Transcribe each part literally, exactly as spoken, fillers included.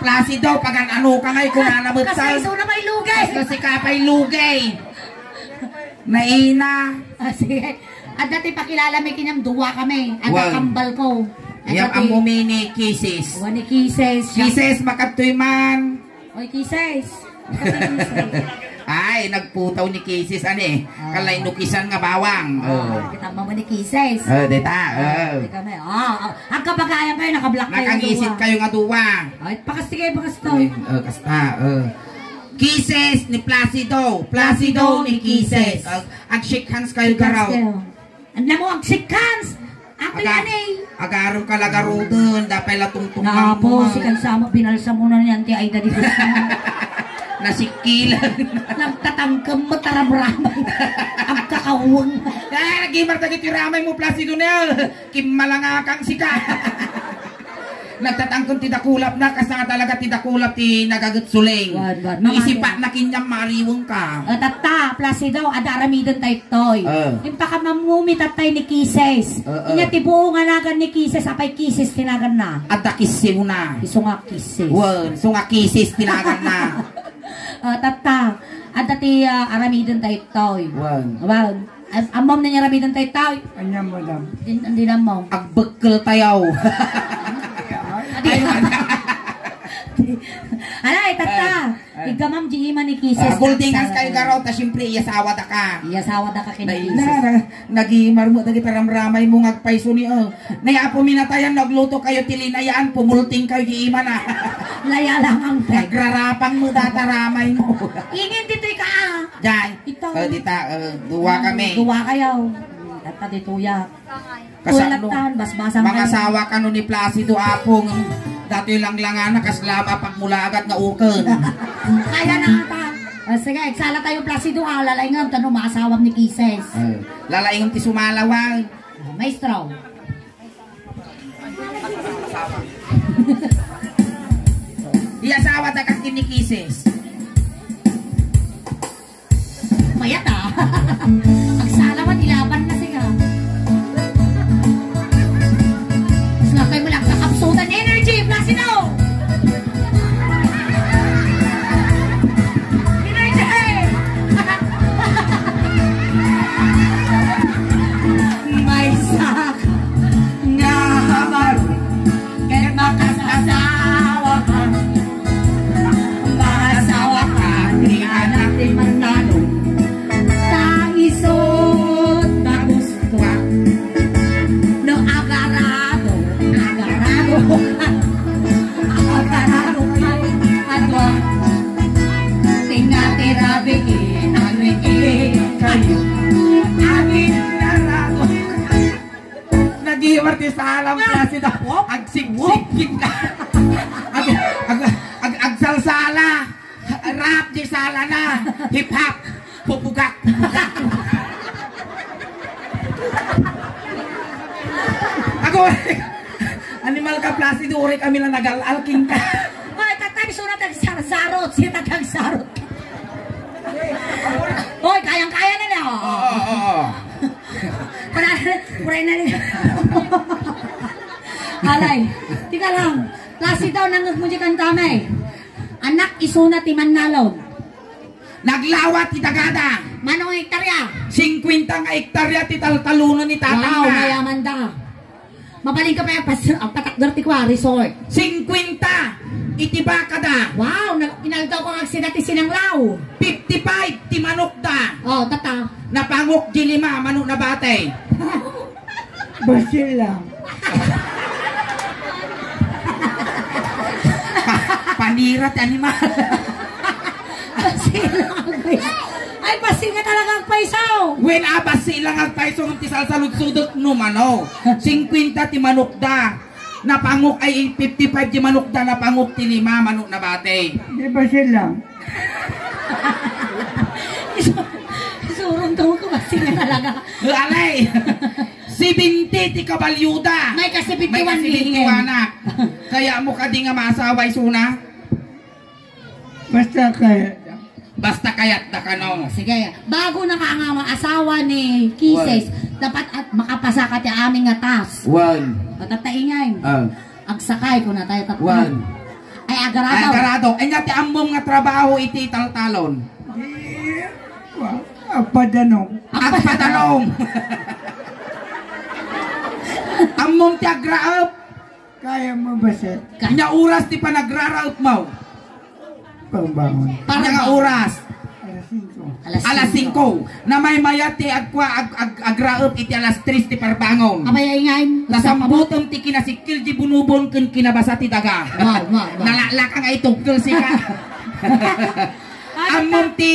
Placido, pagan-ano ka ngay, kunana met. Kas-, kaso na may lugay. Kas-, kasi ka pay lugay. Naina. Ah, sige. Adda ti pakilala mi kaniam, dua kami. Adda kambal ko. Adda ti ammo mi ni Kisses. Wa ni Kisses. Kisses, makadtoy man. Oy, Kisses. Ay, nagputaw ni Kisses, ani. Ah. Kalay no kisan nga bawang. Ah, oh. Kita mo ni Kisses. Oh, dita, oh. Di kami. Ah, ah. Agkabagayan kayo, nakablock kayo nga dua. Nakangisit kayo nga dua. Ay, pakasti kayo, pakasti. Ay, oh, kasta, oh. Kisses ni Placido. Placido ni Kisses. Ag-, ag-shake hands kayo, garaw. Shake hands kayo. Anda mo, ag-shake hands. Ate, aga-, anay. Agarem ka lagaroden, dapay la tungtong. Napo, si kansama, binalsa mo na niyan, ti Aida di Guzman. Nasikilan. Nagtatangkem mo, taramramay. Agkakaweng. Eh, nagimar dagiti ramay mo, Placido Nel. Kimmalangakang sika. Nagtatangken ti dakulapna, kas nga talaga ti dakulap ti nagaget suling. Wan, wan. Mamano. Isipak na kinyam, mariweng ka. Ah, tatta, Placido, adda aramiden tayo toy. Ah. Impakamammumi tattay ni Kisses. Ah, ah. Inya ti buo nga nagan ni Kisses, apay Kisses ti naganna. Adda Kisses mo na. Isu nga Kisses. Wan, isu nga Kisses ti naganna. Ah, tatta, adda ti, ah, aramiden tayo toy. Wan. Wan. Am-, ammom na niya ramiden tayo, tayo. Anya, madam? Din, din ammom. Agbekkel tayo. Adi. Ay, madam. Alay, tatta. Ay, ay. Iggamam di ima ni Kisses. Ah, buldingan kayo, garaw, ta siyempre, iyasawa da ka. Iyasawa da ka kay ni Kisses. Na, na, nagimar mo, dagiti ramramay mo, nga agpayso ni, oh. Nay, apo, minatayan, nagluto kayo, ti linayaan, pumulting kayo, di ima na. Laya lang ang peg. Nagrarapang mo, data ramay mo. Ingin dito'y ka, ah. Jay. Ito. Oh, dita, oh, dua kami. Dua kayo. At dito ya. Kasano? Tulatan, basbasan kayo. Mangasawa kano ni Placido, Apong. Datoy langlangana, kas lama pagmula agad nga uken. Kaya na ata. Ah, sige, agsala tayo, Placido, ah. Lalaingam, tano maasawam ni Kisses. Oh, lalaingam ti sumalawan. Ah, maestro. Iyasawa da kas ken ni Kisses. Mayat, ah. Agsala man, ilaban na siya. Mas nga kayo mo lang kakapsutan. Energy, Placido! Energy! Maysa nga hamaro ket makasasawa ka. Makasawa ka, ti anak ti Manalo. Ta isut' nga gusto. No agarado, agarado. Agarado kay adwa. Tinga ti rabii, nagriit kayo. Amin narado. Nagimar ti salam, Placido. Wop. Agsiksik. Ag-, ag-, ag-, agsalsala. Rap di sala na. Hip hop. Pupugak. Ako, animal ka, Placido, uri kami na nagal-alking ka. Hoy, tatay, suna tagsarot. Sita tagsarot. Hoy, kayang-kaya na na, oh. Oo, oo, oo. Para, para na rin. Alay, tika lang. Placido, nangag mo di kanta, may. Anak, isuna ti Manalo. Naglawa ti dagada. Mano nga hektarya? Singkwenta nga hektarya ti taltalunan ni tatangna. Wow, mayaman da. Mabalin ka pa, pas-, ah, patakder ti kua, resort. Singkwenta iti bakada. Wow, nag-, inaldaw ko nga agsida ti sinanglaw. Fifty-five ti manokda. Oh, tata. Napangok di lima, mano nabati. Basilang. Panira ti animal. Basilang agpayso. Ay, basi nga talaga agpayso. Wen a, basilang agpayso ngem ti salsaludsodek no mano. Singkwenta ti manokda. Napangok, ay, fifty-five ti manokda, napangok ti lima, mano nabati. Di basilang. Isu-, isurong daw ko, basi nga talaga. Alay! Seventy ti kabalyoda. May ka-seventy-one. May ka-seventy-one, anak. Kaya mo kadi nga maasawa, isuna? Basta kaya. Basta kayat da kano. Sige, bago na ka nga maasawa ni Kisses, dapat at makapasa ka ti amin nga task. One. Patataingan. Ah. Agsakay ko na tayo tatlo. One. Ay, Agarado. Agarado. Anya ti ammom nga trabaho iti taltalon? Di, wa-, agpadanong. Agpadanong. Ammom ti agraep? Kayam mo, basit. Nya oras ti panagraraepmo? Pambangon. Anya nga oras? Alas singko. Alas singko. Namaymayat ti agkua-, ag-, ag-, agraep iti alas tres ti parbangon. Abay, ay ngay. Nasambutem ti kinasikkel di bunubon ken kinabasa ti daga. Wow, wow, wow. Nalaklaka nga itugkel sika. Ammom ti,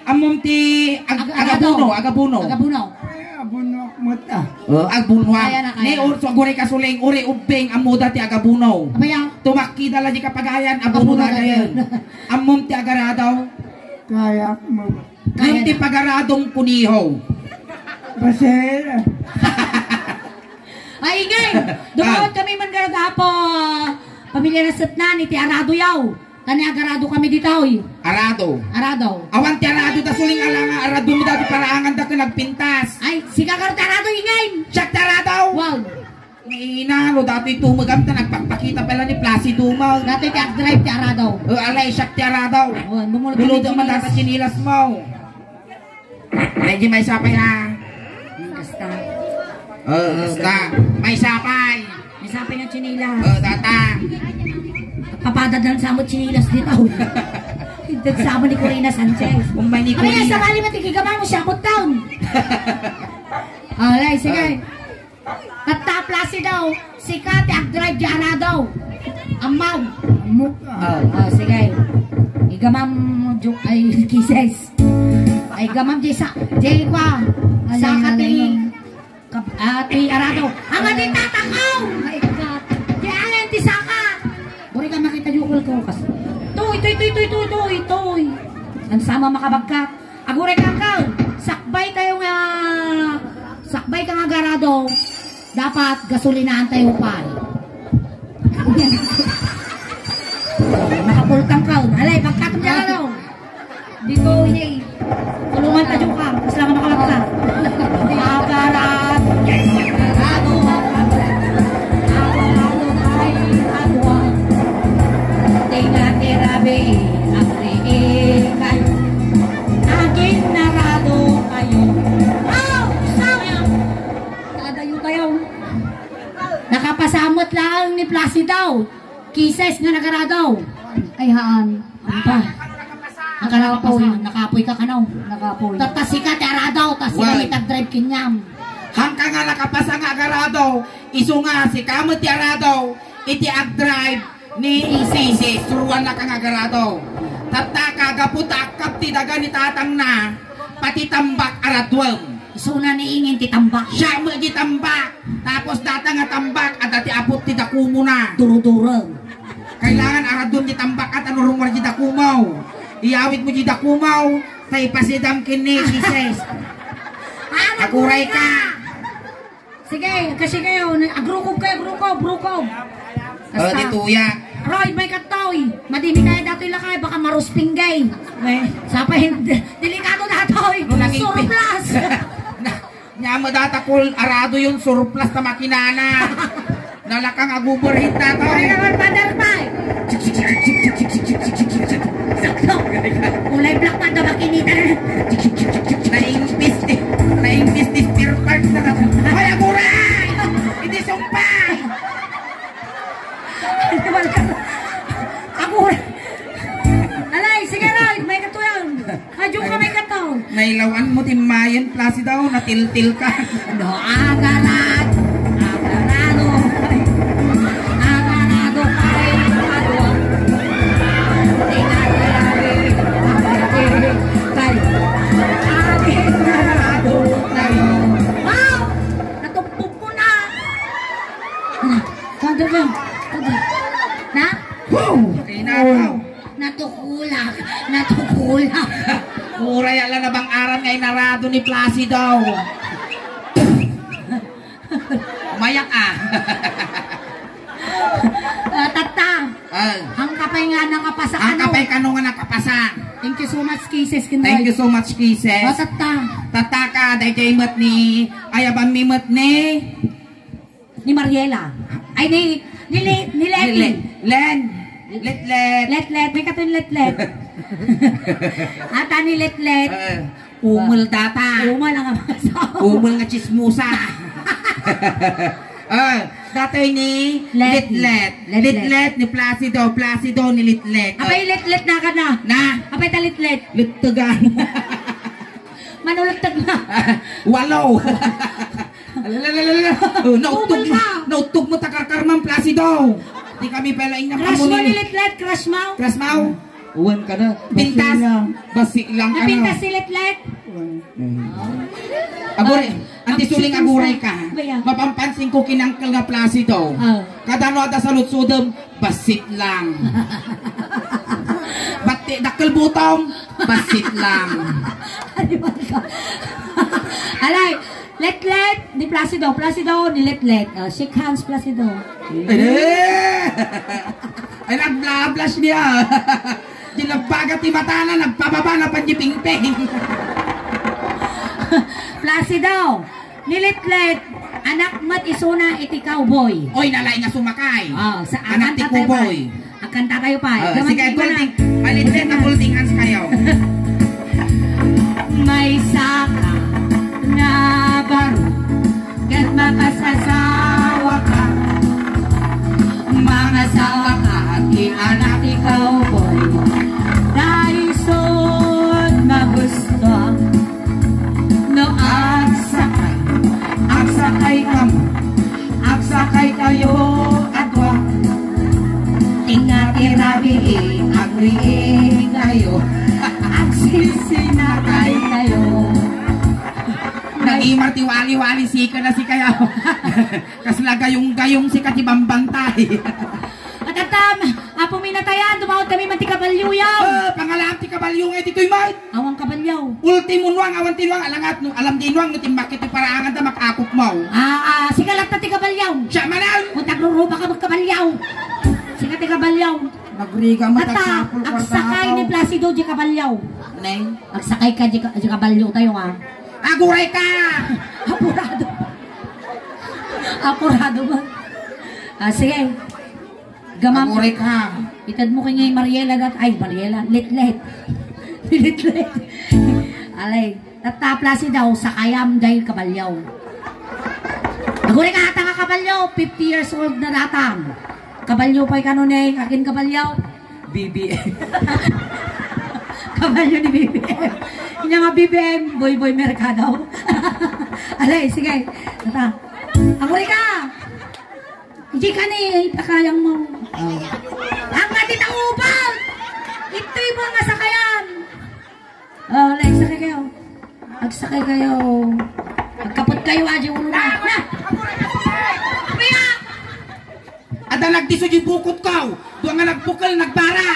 ammom ti ag-, Ag-, agabuno, agabuno. Agabuno. Ay, abuno, muta. Oh, abuno. Kaya na, kaya. Ni, ur-, so, aguray kasuling, uri ubbing, ammoda ti agabuno. Abay, ah. Tumakkida la di kapagayan, abuno. Abuno da da dayon. Ammom ti agarado? Kaya mo. Ngem ti pagaradong kuniho. Basera. Ay, ingay! Dumaot kami man garud apo. Pamilya na setnan, iti arado yaw. Tani agarado kami ditoy. Arado. Arado. Awan ti arado da suling ala nga arado mi dati paraangan da ken nagpintas. Ay, sika garud arado, ingay! Siak ti arado! Wow. Ina, no, datoy tumegam ta nagpakpakita pala ni Placido mo. Datoy ti agdrive ti arado. O, alay, siak ti arado. O, bumulot. Buludo man data sinilas mo. Medyo may sapay, ha? Hmm, kasta. O, o, ka. May sapay. May sapay nga tsinelas. O, data. Papadad lang sa mo tsinelas dito. Hindi sa mo ni Corina Sanchez. Umay ni Corina. Ano yan, sa bali mo, tigigama mo siya, putang. Alay, sige. O. Tatta, Placido, sika ti agdrive di arado. Ammaw. Ammo. O, o, sige. Igamam, juk-, ay, kises. Ay, igamam, di sa, di kwa. Alay, saka alay, ti, alay. Kab-, ah, ti arado. Ang adi tatakaw! My God. Di alay, ti saka. Buri ka makita, yukol ko, kas-, tuy, tuy, tuy, tuy, tuy, tuy, tuy. Ang sama makabagkat. Aguray ka, Angkel. Sakbay tayo nga, sakbay ka nga garado. Dapat gasolinaan tayo pa. Makapultang ka. Alay, pagkatong garado. Dito, yay. Tulungan tayo ka. Mas lang makalap ka. Agarado. Agarado. Agarado. Ay, agarado. Tingnan ni Rabi. Ang riikan. Aginarado kayo. Aw! Sayang! Kadayo kayo. Nakapasamot lang ni Placido. Kises nga nagarado. Ay, haan. Ang pa. Nakalapoy. Nakapoy ka, kanaw. Nakapoy. Tatta sika ti arado, ta sika ti agdrive kenyam. Hangka nga nakapasa nga agarado, isu nga sika met ti arado, iti agdrive, ni Sisi, suruan na ka nga agarado. Tatta ka, gapu ta akkap ti daga ni tatangna, pati tambak araduem. Isuna ni Ingin ti tambak. Siya mo di tambak. Tapos data nga tambak, adda ti apot ti dakumuna. Durudureng. Kailangan araduem ti tambak at ano rumor di dakumaw. Iyawit mo di dakumaw, ta ipasidam ken ni Sisi. Aguray ka. Sige, kasi kayo, agrukob kayo, agrukob, agrukob. O, basta. Di tuya. Roy, may katoy. Madimi kayo datoy lakay, baka marusping gay. Eh, sapay, delikado datoy. Ano lang ipin- Surplas. Na, nyama data kul, arado yun, surplas na makinana. Nalakang aguberhit datoy. Ay, naman, Father Pai. Sakto. Kulay black pa, daw makinita. Naimbis di, naimbis di spare part na lang. Hoy, aguray! Hindi sumpay! Aguray! Alay, sige, Roy, may katuyan. Adyo ka may kataw. Nailawan mo, timmayan, Placido, natiltil ka. No, agarad, agarado, agarado kay Padua. Tinatayari, kay, agarado kayo. Wow! Natumpog ko na. Ano? Thunder ka. Thunder. Na? Wow! Kaya na ako. Natukulak! Natukulak! Uray, ala na bang aram nga inarado ni Placido? Mayak, ah. Ah, tatta. Ah. Ang kapay nga nakapasa, ang ano? Kapay kano nga nakapasa. Thank you so much, Kisses. Thank you so much, Kisses. Oh, tatta. Tatta ka, dayjay met ni, ayaban mi met ni Ni Mariela. Ay, ni, ni, Le-, ni Lenny. Ni Le-, Len. Letlet. Letlet, may katon letlet. Ata ni letlet. Eh, umel data. Umel ang mga sao. Umel nga chismosa. Ah, datoy ni Letlet. Letlet. Letlet. Letlet ni Placido, Placido ni Letlet. Apay letlet na ka na? Na? Apay ta letlet? Lettegan. Manuletteg na. Walo. Alalalala. Oh, nautog mo, nautog mo ta karkarmam, Placido. Di kami pala inyam. Crush mo ni Letlet, crush mo? Crush mo? Uwan ka na. Pintas. Basi lang ka na. Napintas si Letlet? Uwan. Agure, anti suling agure ka. Baya. Mapampansin ko kinangkel nga Placido. Ah. Kada no ada saludsudem, basit lang. Bati, dakkel butom, basit lang. Alay, letlet, ni Placido, Placido, ni letlet. Ah, shake hands, Placido. Eh! Ay, nag-blush niya. Dinagbaga ti matana, nagpababa na panjipingping. Placido, ni letlet, anak met isuna iti cowboy. Oy, nalay nga sumakay. Oh, sa anak ti cowboy. Agkanta tayo pa. Ah, sige, golden. Letlet na golden hands kayo. May saka nga baro. Ket makasasawaka, mangasawaka, ti anak ti cowboy. Daysod magustuam no agsakay, agsakay kamo, agsakay kayo a dua. Ingat irabii, agriing kayo, agsinsinakay kayo. Nangimar ti wali-wali, sika na si kayaw. Kasla gayong-gayong sika ti bambantay. At atam, apo minatayan, tumawag kami man ti kabalyo yaw. Eh, pangalaam ti kabalyo nga iti tuymat. Awan kabalyo. Ultimo nuang, awan ti nuang, alangat no, alam di nuang no timmakit ti paraangan da makakupmaw. Ah, ah, sika latta ti kabalyo. Siya manan. Kung tagruruba ka magkabalyo. Sika ti kabalyo. Nagriga mo. Tata, agsakay ni Placido di kabalyo. Nay? Agsakay ka di, di kabalyo tayo, ha? Aguray ka! Apurado. Apurado ba? Ah, sige. Gamam. Aguray ka. Itad mo kay ngay Mariela gat, ay, Mariela, letlet. Letlet. Alay, tatapla si daw, sakayam day kabalyaw. Aguray ka, ata nga kabalyaw, fifty years old na datang. Kabalyo pay kano ne, akin kabalyo? B B M. Kabalyo ni B B M. Inya nga B B M, Boy Boy Mercado. Alay, sige. Tata. Amoy ka! Hindi ka ni pakayang mo. Oh. Ang nga titauban! Ito'y mga sakayan! Oh, nagsakay kayo. Nagsakay kayo. Magkapot kayo, aji ulo na. Na! Kaya! Ada nagdiso di bukot ko. Dua nga nagbukel, nagbara.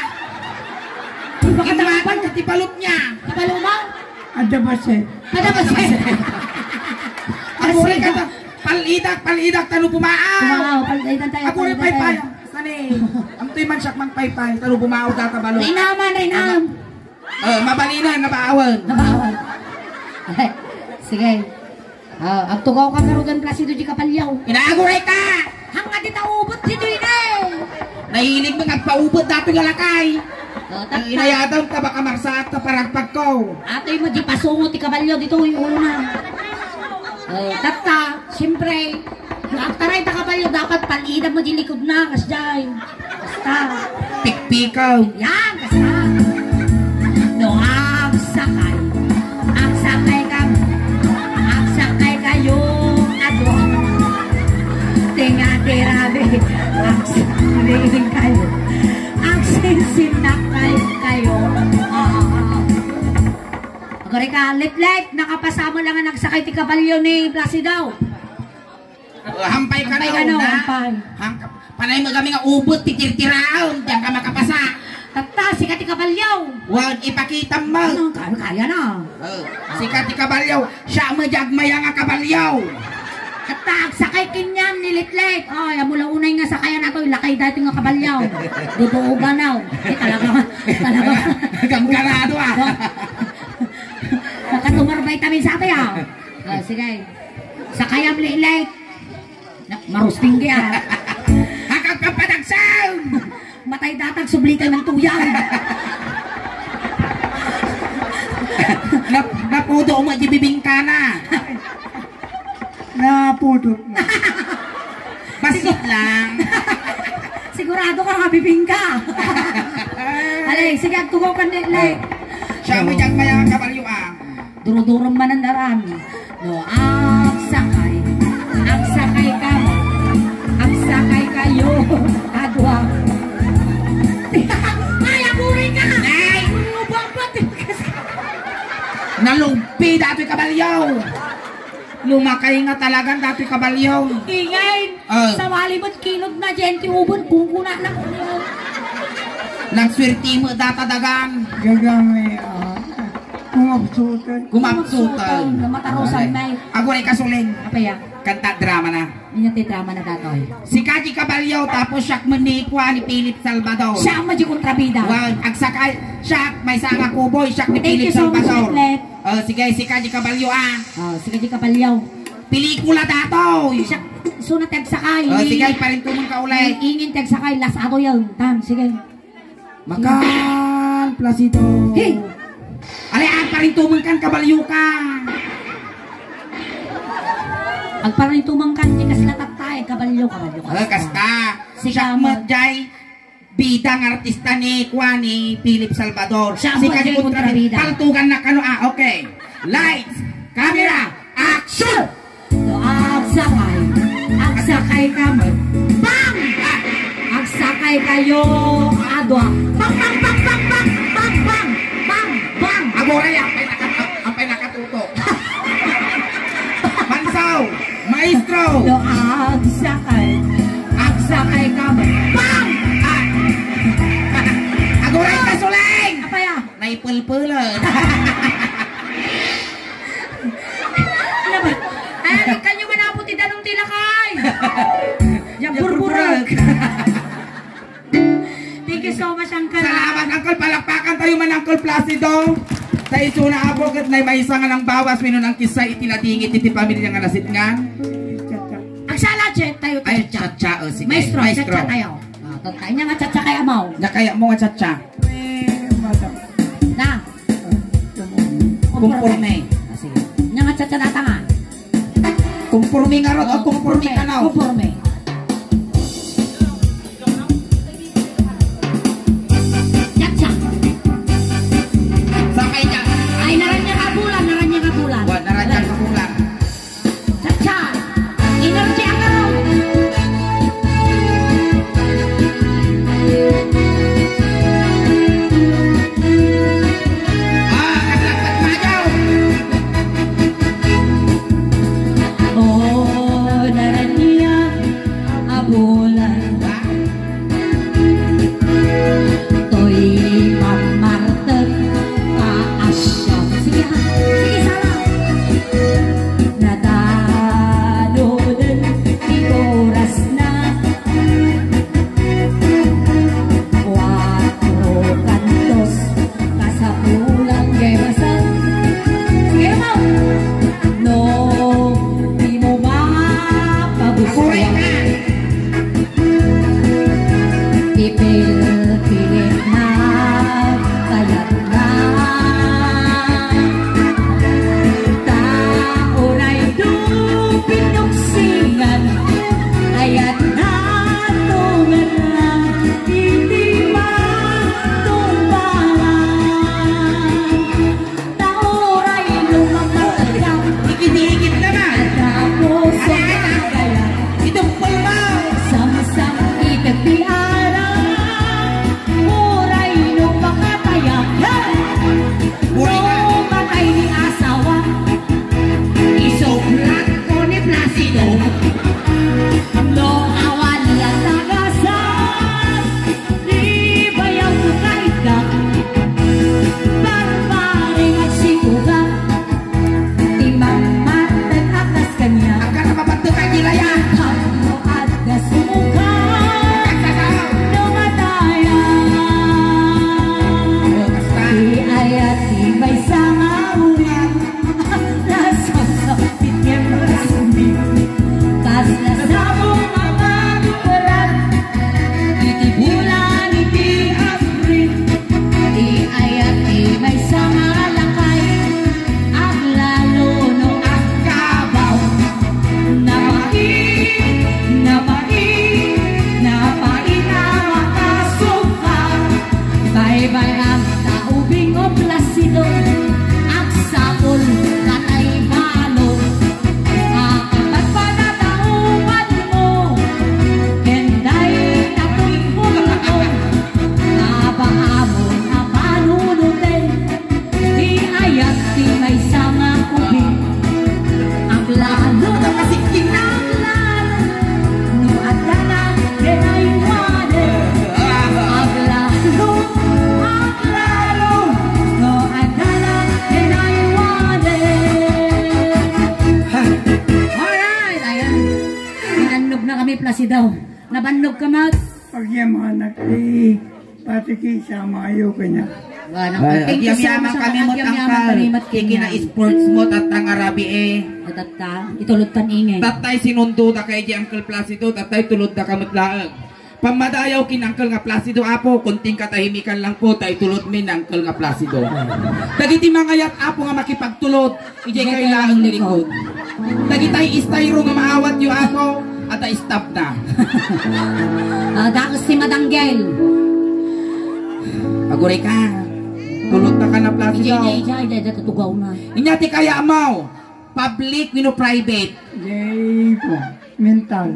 Immatan ka ti balot niya. Kabalo mo? Ada base. Ada base. Aguri ka ta. Palidak, palidak, tano pumaaw. Pumaaw, palidak tayo. Aguri paypay. Sani, amtoy man siak mang paypay, tano pumaaw, data balot. Rinaman, rinam. Eh, mabalin na, nabaawan. Nabaawan. Sige. Ah, agtugaw ka karugan Placido di kapalyaw. Inaaguray ka! Hanga di taubot si Dine! Nahilig mo, nagpaubot dato nga lakay. Oh, ang inayadam ka, baka marsaat ka paragpag ko. Atoy mo, di pasungo ti kabalyo dito, yung ulo na. Oh, tatta, siyempre, no agtaray ta kabalyo, dapat palidam mo di likod na, kasjay. Basta. Pikpikaw. Yan, basta. No, agsakay. Agsakay ka. Agsakay kayo. Ado. Tinga tirabi. Agsakay kayo. Agsinsinakay kayo. Ah. Agari ka, litlit, nakapasa mo lang ang nagsakay ti kabalyo ni Placido. Oh, hampay ka na, hampay ka na, na. Hampay. Hangka-, panay mo kami nga ubot ti tirtiraon, diyan ka makapasa. Tatta, sika ti kabalyaw. Wag, ipakita mo. Ano, kaya, kaya na. Oh, sika ti kabalyaw. Siya mo di agmaya nga kabalyaw. Tatta, agsakay kinyan ni Litlit. Ay, amula unay nga sakayan ato, ilakay dati nga kabalyaw. Duduugan na. Eh, talaga, talaga. Gangganado, ah. Nakatumar vitamin sa atin, ah. Ah, sige. Sakayam, Litlit. Na, marusting di, ah. Hakak ka padagsaw! Matay datag, subli kay nang tuyang. Nap-, napudo mo di bibingkana. Napudot na. Basit lang. Sigurado ka nga bibingka. Alay, sige, agtugaw ka ni, like. Siya mo dyan kaya kabalyo, ah. Duro-duro man ang daran. No, agsakay. Agsakay ka. Agsakay kayo. Adwa. Ay, aburay ka! Ay! Ano ba ba? Nalugpi datoy kabalyo. Lumakay nga talagan datoy kabalyo. Ingay! Ah. Sawali met kilod na, diay ti ubon, kungkuna na. Nagswerti met data dagan. Gagamay, ah. Kumapsutan. Kumapsutan. Kumapsutan, namatarusan na eh. Aguray ka, Suling. Apay a? Kanta drama na. Inya ti drama na datoy. Sika di kabalyo, tapos siak met ni kua ni Philip Salvador. Siak met di kontrabida. Wen, agsakay, siak, maysa nga kuboy, siak ni Philip Salvador. Thank you so much, Letlet. Oh, sige, sika di kabalyo, ah. Oh, sika di kabalyo. Pelikula datoy. Siak, suna ti agsakay. Oh, sige, parintumeng ka ulit. Ingin ti agsakay, las ato yan. Tan, sige. Makan, Placido. Hey! Alay, agparintumeng kan kabalyo ka. Agparintumeng kan ti kasla tattay, kabalyo, kabalyo, ala, kasta. Kasta. Siak met diay bida nga artista ni kua ni Philip Salvador. Siak met diay kontrabida. Paltugan na kano, ah, okay. Lights, camera, action! No, agsakay, agsakay ka met. Bang! Agsakay kayo, adwa. Bang, bang, bang, bang, bang, bang, bang, bang, bang. Aguray, apay naka-, apay nakatutok. Mansaw, maestro. No, agsakay, agsakay ka met. Bang! Ah! Aguray ka, Suling! Apay a? Naipelpelen. Ano ba? Ay, kanyo manapo ti danum ti lakay. Yan, burburek. Thank you so much, Uncle. Salamat, Uncle. Palakpakan tayo man, Uncle Placido. Ta isuna, apo, ket nay maysa nga nangbawas wenno nangkissay iti ladingit iti pamilya nga nasitngan. Agsala, Jet, tayo ti. Ay, cha-cha. Cha-cha, oh, sige. Maestro, maestro. Cha-cha tayo. Ah, tata, inya nga cha-cha kay amaw. Nya kay ammo nga cha-cha. Eh, madam. Na. Kumporme. Ah, sige. Nya nga cha-cha data nga. Kumporme nga rod, oh, kumporme ka na. Kumporme. Cha-cha. Sakay ka. Ay, naranya ka bulan, naranya ka bulan. Wa, naranya ka bulan. Cha-cha! Energy ang araw! Ah, kasakit pa daw! Oh, naraniya. Placido. Nabannog ka, Mat? Agyamanak ti pati ki samayo kanya. Wala. Ay, thank you so much, agyamanak kami, Mat, agyamanak Angkal. Kami, Mat, kanya. Ikina-sports mo, tatta nga rabii, eh. Tatta, itulod tan ingay. Tattay sinundoda kay di Uncle Placido, tattay tulodda ka met laeng. Pammadayaw ken Uncle nga Placido, Apo, kunting katahimikan lang po, ta itulodmi ni Uncle nga Placido. Dagiti mangayat, Apo, nga makipagtulod, idiay kailangan likod. Dagitay estayro nga maawatyo, Apo, adda stop na. Ah, dakes ti madanggel. Aguray ka. Tulod na ka na, Placido. Idiay na, idiay, idiay, idiay, tutugaw na. Inya ti kaya mo, public wenno private? Yay po. Mental.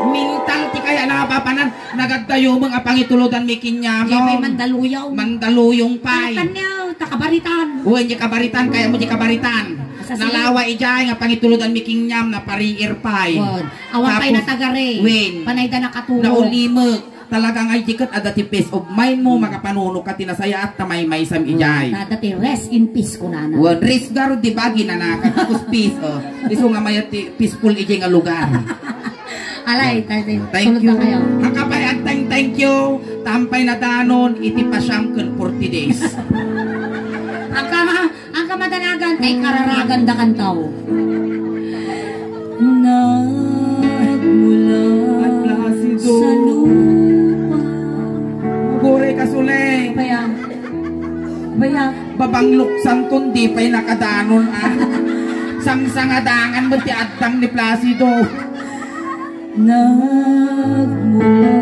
Mental ti kaya na mapapanan. Nagagdayumeng a pangitulodan mi kinyam. Jay pay mandaluyaw. Mandaluyong pay. Ay, kanyaw, ta kabaritan. Wen, di kabaritan, kaya mo di kabaritan. Asa sila? Nalawa ijay nga pangitulodan mi kinyam, napariir pay. Wen. Awan pay natagari. Wen. Panay da nakatulog. Naulimek. Talaga nga idi ket adda ti peace of mind mo, makapanunot ka ti nasayaat ta maymaysam ijay. Adda ti rest in peace kunana. Wen, rest garud di bagi na nakakus peace, oh. Isu nga mayat ti peaceful ijay nga lugar. Alay, thank you. Thank you. Angka pay agteng thank you, tampay nadanon iti pasiam ken forty days. Angka, angka madanagan, ay kararagan da kantaw. Nagmula sa lupa. Buray ka, Sule. Baya. Baya. Babangluksan kundi pay nakadanon, ah. Sangsangadangan mo ti addang ni Placido. Nagmula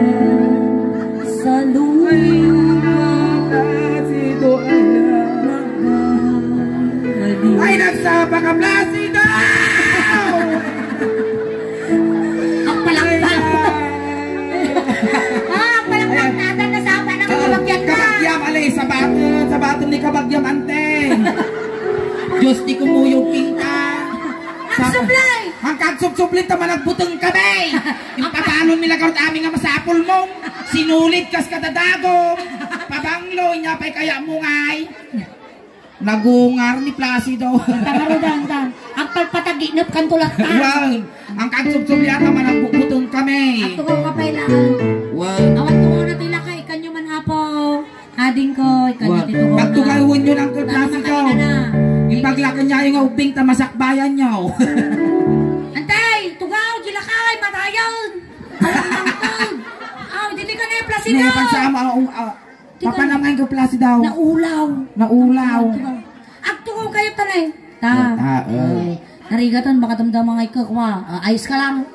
sa lupa. Ay, nagsapa ka, Placido! Ang palakpak! Ah, ang palakpak! Ayan. Natan na sa panang kabagyat na! Kabagyam, alay, sabaton, sabaton ni kabagyam, ante! Diyos ti kumuyog pinta! Ang sublay! Ang kagsubsubli ta managbuteng kami! Impapanon mi lagarot amin nga masapul mo! Sinulid kas kadadagom! Pabanglo, inya pay kaya mo ngay! Nagungar ni Placido. Tamarudan ta. Ang pagpataginep kan tulat ta. Wow! Ang kagsubsubli ta managbuteng kami! Agtugaw ka pay lang. Wow! Awan tugaw na ti lakay, kanyo man, Apo. Ading ko, ikan Wa-, ti tugaw na. Pagtugawan nyo ng Uncle Placido. Tama, kayo na. Ipaglakad niya yung ubing, tamasakbayan nyo. Antay, tugaw, di lakay, matayon. Alam lang to. Aw, dili ka na, Placido. Ngayon, pansama, ah, um, ah, Di ka papanam nga yung Placido. Naulaw. Naulaw. Tugaw. Agtugaw kayo, tanay. Ta. Ah, ah. Eh, narigaton, makadamdama nga ikaw, kuma. Ah, ayos ka lang.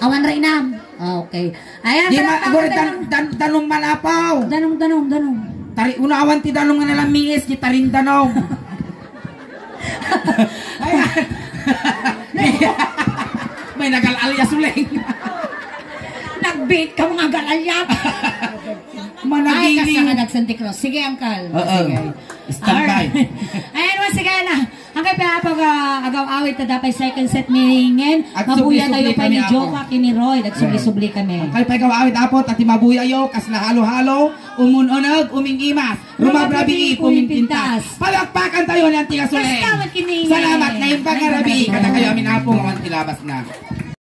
Awan ra inam. Ah, okay. Ayan, di ma-, palakpakan agora tayo dan-, ng dan-, danum malapaw. Danum, danum, danum. Tari, unawan ti danum nga nalamiis, di tarin danum. Ayan. May nagal-alyas uling. Nagbit ka mga gal-alyas. Ay, managili. Kasta ka nagsantikros. Sige, Uncle. Oo. Sige. Standby. Alright. Ayan, once again, ah, ang kay Papa, ah, agaw-awit na dapat second set ni Ringen. At mabuya tayo subli-subli pa kami, ni Apo. Joka, kini Roy. Nagsubli-subli kami. Ang kay pagaw-awit, Apo, tati mabuya yo, kas nahalo-halo, umun-unag, uming-imas, rumabrabi, pumimpintas. Palakpakan tayo ng tigas uling. Basta magkining. Salamat na yung pangarabi. Kada kayo amin, Apo, ang tilabas na.